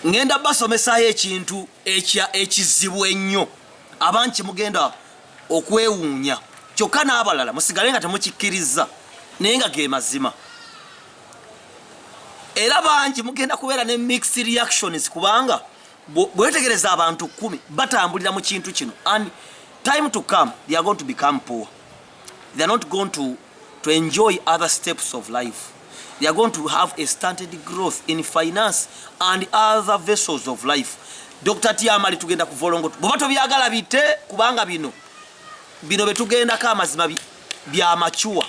Ngenda basomesaayo ekintu ekizibu ennyo, abangi mugenda okwewuunya, kyokka n'abalala musigale nga temukikkiriza, naye nga ge mazima. Era bangi mugenda kubeera ne mixed reactions, kubanga bwetegereza abantu 10 batambulira mu kintu kino, and time to come they are going to become poor. They are not going to enjoy other steps of life. They are going to have a stunted growth in finance and other vessels of life. Dr Tiamali, tugenda kuvolongo bwoba tobyagala bite, kubanga bino betugendako amazima bya macuwa.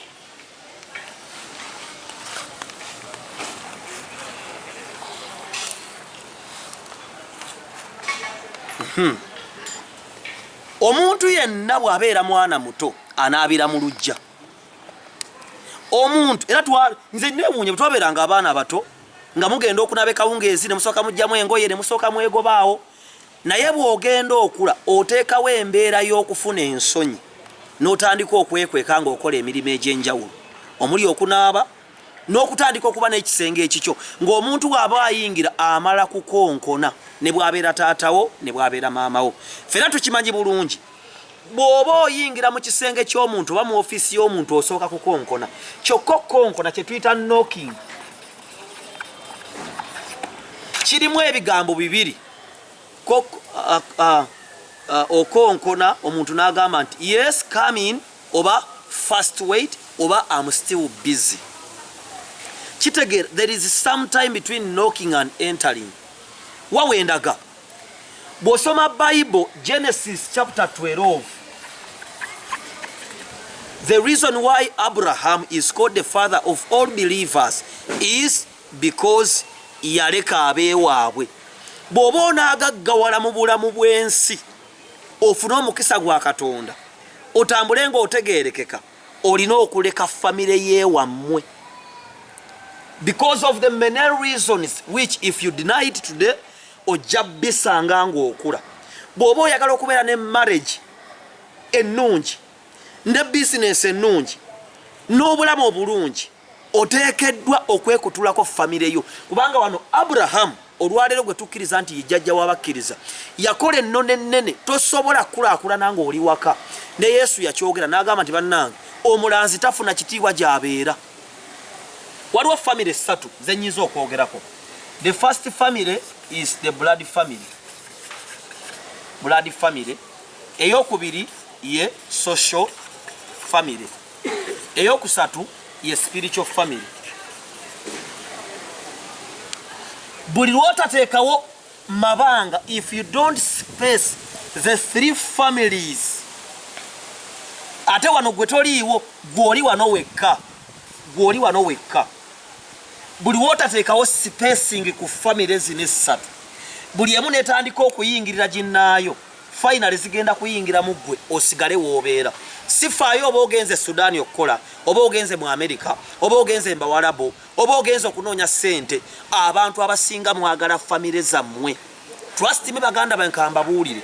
Omuntu yenna bw'abeera mwana muto anaabira mu luggya. Omuntu era nze newuunya bwe twabeeranga abaana abato nga mugenda okunaaba ekawungeezi ne musooka muggyamu engoye ne musooka mwegobaawo. Naye bw'ogenda okula oteekawo embeera y'okufuna ensonyi n'otandika okwekweka ng'okola emirimu egy'enjawulo omuli okunaaba n'okutandika okuba n'ekisenge ekikyo, ng'omuntu bw'aba ayingira amala kukonkona, ne bw'abeera taatawo ne bw'abeera maamawo. Ffenna tukimanyi bulungi, bw'oba oyingira mu kisenge ky'omuntu oba mu ofiisi y'omuntu osooka kukonkona. Kyokka okukonkona kye tuyita knocking kirimu ebigambo bibiri. Okonkona omuntu n'agamba nti yes, come in, oba first wait, oba am still busy. Kitegeera there is some time between knocking and entering. Wawendaga bw'osoma Bible, Genesis chapter 12, the reason why Abraham is called the father of all believers is because yaleka abeewaabwe. Bw'oba onaagaggawala mu bulamu bw'ensi, ofune omukisa gwa Katonda, otambule ng'otegeerekeka, olina okuleka famire yeewammwe, because of the many reasons which if you deny it today ojja bisanga ng'okula. Bw'oba oyagala okubeera ne marriage ennungi ne bizinesi ennungi n'obulamu obulungi, oteekeddwa okwekutulako famire yo, kubanga wano Aburahamu olwaleero gwe tukkiriza nti ye jjajja w'abakkiriza yakola ennono ennene. Tosobola kukulaakulana ng'oli waka. Ne Yesu yakyogera n'agamba nti bannange, omulanzi tafuna kitiibwa gy'abeera. Waliwo famire ssatu ze nnyinza okwogerako. The first family is the blood family, blood family. Eyokubiri ye social family. Eyokusatu ye spiritual family. Buli lwotateekawo mabanga, if you don't space the three families, ate wano gwe toliiwo, gw'oli wano wekka, gw'oli wano wekka. Buli wotateekawo spacing ku famire zino essatu, buli emu netandika okuyingirira ginnaayo, finally zigenda kuyingira mu ggwe osigale w'obeera. Sifaayo oba ogenze Sudaani okukola, oba ogenze mu Amerika, oba ogenze mbawalabu, oba ogenze okunoonya ssente. Abantu abasinga mwagala famire zammwe. Trust me, baganda bange, kambabuulire,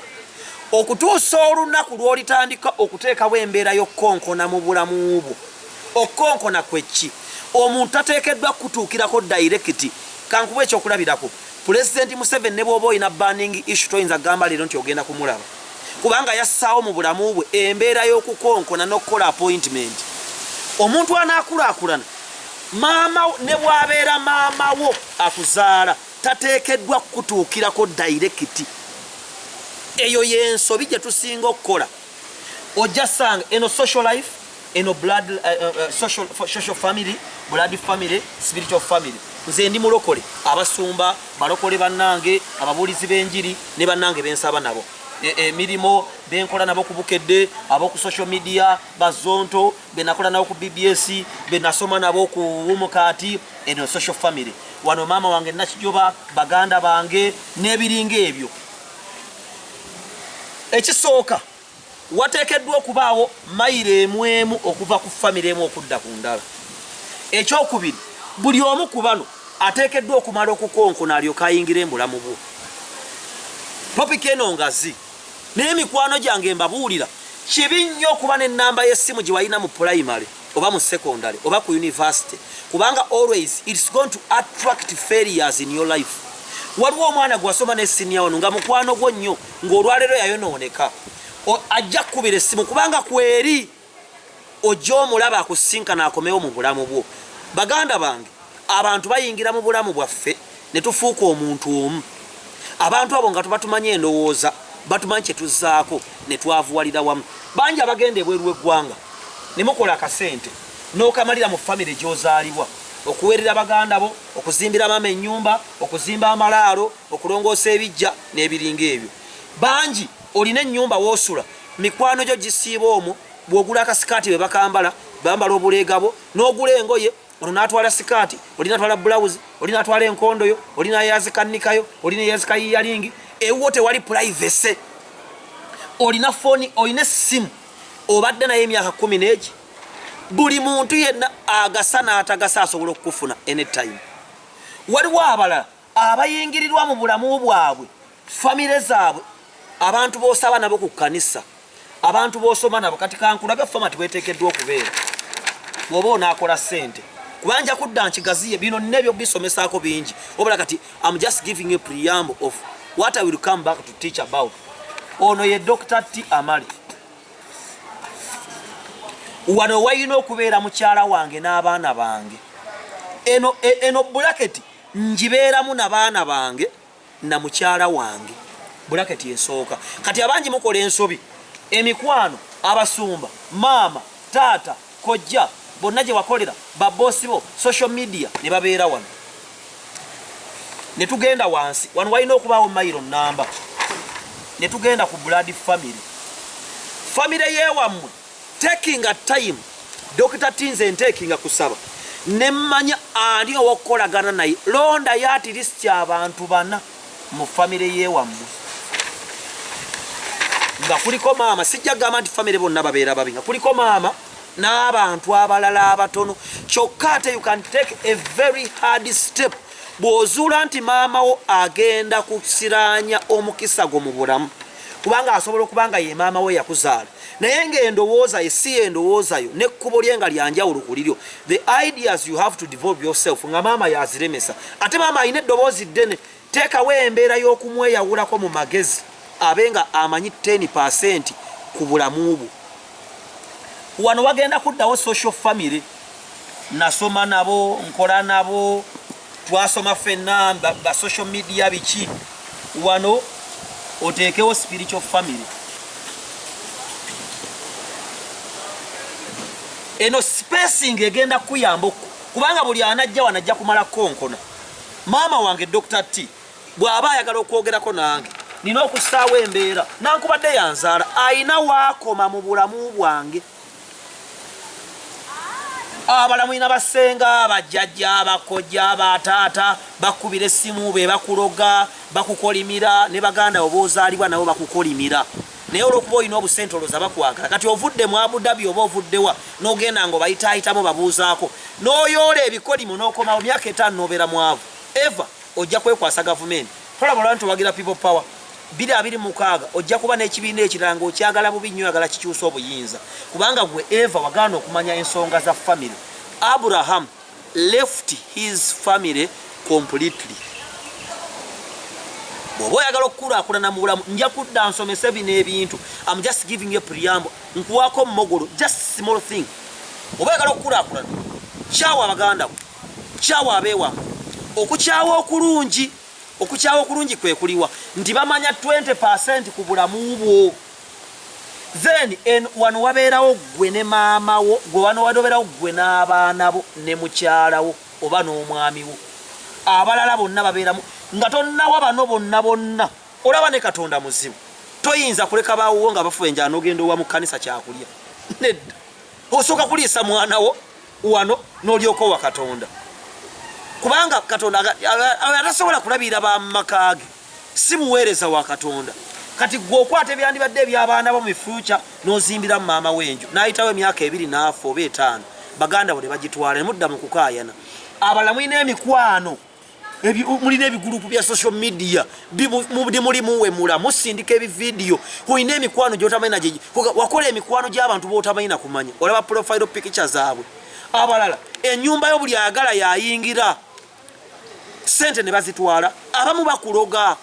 okutuusa olunaku lw'olitandika okuteekawo embeera y'okukonkona mu bulamu bwo. Okukonkona kwe ki? Omuntu tateekeddwa kutuukirako direct. Kankuba ekyokulabirako, Pulezidenti Museveni, ne bw'oba olina burning issue toyinza kugamba leero nti ogenda kumulaba, kubanga yassaawo mu bulamu bwe embeera y'okukonkona n'okukola appointment. Omuntu anaakulaakulana, maama, ne bw'abeera maama wo akuzaala, tateekeddwa kukutuukirako direct. Eyo y'ensobi gye tusinga okukola. Ojja sanga eno social life, eno blood, social family, blood family, spiritual family. Nze ndi mulokole, abasumba balokole bannange, ababuulizi b'enjiri ne bannange bensaba nabo, emirimu benkola nabo ku Bukedde, ab'oku social media, bazonto benakola nabo ku BBS, benasoma nabo ku Wumukaati. Eno social family. Wano maama wange Nakijoba, baganda bange n'ebiringa ebyo. Ekisooka, wateekeddwa okubaawo mayiro emu emu okuva ku famire emu okudda ku ndala. Ekyokubiri, buli omu ku bano ateekeddwa okumala okukonkona alyoke ayingire embulamu bwo. Topic eno ngazi, naye mikwano gyange mbabuulira, kibi nnyo okuba n'ennamba y'essimu gye walina mu pulayimale oba mu secondary oba ku university, kubanga always it's going to attract failures in your life. Waliwo omwana gwasoma ne siniya wano nga mukwano gwo nnyo, ng'olwaleero yayonooneka, ajja kukubira essimu kubanga kweri ojja omulaba akusinkana akomewo mu bulamu bwo. Baganda bange, abantu bayingira mu bulamu bwaffe ne tufuuka omuntu omu. Abantu abo nga tubatumanye endowooza, batumanyi kye tuzzaako, ne twavuwalira wamu. Bangi abagenda ebweru w'eggwanga ne mukola akasente n'okamalira mu famire gy'ozaalibwa, okuweerera baganda bo, okuzimbira maama ennyumba, okuzimba amalaalo, okulongoosa ebiggya n'ebiringa ebyo. Bangi olina ennyumba w'osula, mikwano gyo gisiiba omwo, bw'ogula akasikaati be bakambala, bambala obuleega bwo, n'ogula engoye, ono n'atwala sikaati, oli n'atwala bulawuzi, oli n'atwala enkondo yo, oli n'ayazikannikayo, oli n'eyazika yiyalingi. Ewuwo tewali pulaivese. Olina fooni, olina essimu, obadde naye emyaka kumi n'egi. Buli muntu yenna agasa n'atagasa asobola okukufuna anytime. Waliwo abalala abayingirirwa mu bulamu bwabwe, famire zaabwe, abantu b'osaba nabo ku kkanisa, abantu b'osoma nabo. Kati kankulaga format bweteekeddwa okubeera bw'oba onaakola ssente, kuba nja kudda nkigaziye bino nina ebyokubisomesaako bingi, wabula kati am just giving a preamble of what I will come back to teach about. Ono ye Dr. T Amali. Wano walina okubeera mukyala wange n'abaana bange. Eno bulaketi ngibeeramu n'abaana bange na mukyala wange, bulaketi esooka. Kati abangi mukola ensobi, emikwano, abasumba, maama, taata, kojja, bonna gye wakolera, baboosi bo, social media, ne babeera wano. Ne tugenda wansi wano walina okubaawo mayiro namba, ne tugenda ku blood family, famire yewammwe. Taking a time, Dr. Tinze ntekinga kusaba ne mmanya ani ow'okukolagana naye. Londayo at least abantu bana mu famire yewammwe nga kuliko maama. Sijja kugamba nti famire bonna babeera babi, nga kuliko maama n'abantu abalala abatono. Kyokka ate you can take a very hard step bw'ozuula nti maama wo agenda kusiraanya omukisa gwo mu bulamu, kubanga asobola okuba nga ye maama we yakuzaala, naye ng'endowooza ye si endowooza yo, n'ekkubo lye nga lyanjawulo ku liryo. The ideas you have to develop yourself nga maama yaziremesa, ate maama alina eddoboozi ddene. Teekawo embeera y'okumweyawulako mu magezi, abe nga amanyi 10% ku bulamu bwo. Wano wagenda kuddawo social family, nasoma nabo, nkola nabo, twasoma ffenna, ba social media, biki. Wano oteekewo spiritual family. Eno spacing egenda kukuyamba, kubanga buli anajja wano ajja kumala konkona. Maama wange Dr. T bw'aba ayagala okwogerako nange, nina okussaawo embeera. Nankubadde yanzaala, ayina waakoma mu bulamu bwange. Abala mulina basenga, bajjajja, bakojja, bataata, bakubira essimu, be bakuloga, bakukolimira, ne baganda bo boozaalibwa nabo bakukolimira, naye olwokuba olina obusente olowooza bakwagala. Kati ovudde mu Abu Dhabi oba ovuddewa, n'ogenda nga obayitaayitamu, babuuzaako, n'oyoola ebikolimo, n'okomawo myaka 5 n'obeera mwavu. Eva ojja kwekwasa gavumenti. Tolaba olwa nti owagira People Power 2026, ojja kuba n'ekibiina ekirala ng'okyagala bubi nnyo, oyagala kikyusa obuyinza, kubanga gwe Eva wagaana okumanya ensonga za family. Abraham left his family completely. Bw'oba oyagala okukulaakulana mu bulamu, nja kudda nsomese bino ebintu. Am just giving a preamble, nkuwaako mogolo, just small thing. Oba oyagala okukulaakulana, kyawa abaganda bo, kyawa abeewamu. Okukyawa okulungi, okukyawa okulungi kwe kuliwa nti bamanya 20% ku bulamu bwo. Then wano wabeerawo gwe ne maama wo, gwe wano wabeerawo gwe n'abaana bo ne mukyala wo oba n'omwami wo. Abalala bonna babeeramu nga tonnawa bano bonna bonna. Olaba ne Katonda muzibu, toyinza kuleka bawuwo nga bafuba enjala n'ogenda owa mu kkanisa kyakulya. Nedda, osooka kuliisa mwana wo wano n'olyoka owa Katonda, kubanga Katonda atasobola kulabirira bamumaka ge si muweereza wa Katonda. Kati gwe okwata ebyandibadde eby'abaana bo mu future n'ozimbira mu maama w'enju, n'ayitawo emyaka 2 n'afa oba 5, baganda bo ne bagitwala, ne mudda mu kukaayana. Abalala mulina emikwano, mulina ebigulupu bya social media, muli muwemula, musindika ebividiyo. Olina emikwano gyotamanyi nagye, wakola emikwano gy'abantu b'otamanyi na kumanya, olaba profile picture zaabwe. Abalala ennyumba yo buli ayagala yayingira. Sente ne bazitwala, abamu bakuloga.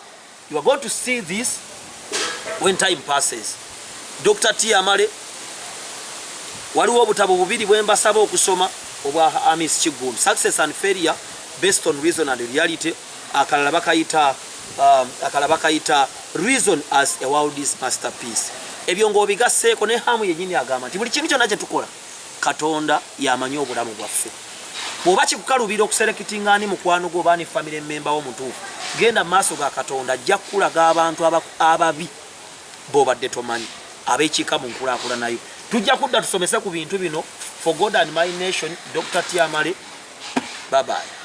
You are going to see this when time passes. Dr T Amale, waliwo obutabo bubiri bwe mbasaba okusoma obwa Amis Kiggundu, Success and Failure Based on Reason and Reality. Akalala bakayita Reason as a World's Masterpiece. Ebyo ng'obigasseeko ne Hamu yennyini agamba nti buli kintu kyonna kye tukola, Katonda yamanyi obulamu bwaffe. Bw'oba kikukalubira okuselectinga ani mukwano gwo oba ani family member wo mutuufu, genda mu maaso ga Katonda, ajja kukulaga abantu ababi b'obadde tomanyi abeekiika mu nkulaakulanayo. Tujja kudda tusomese ku bintu bino. For God and my nation, Dr Tiamale, bye bye.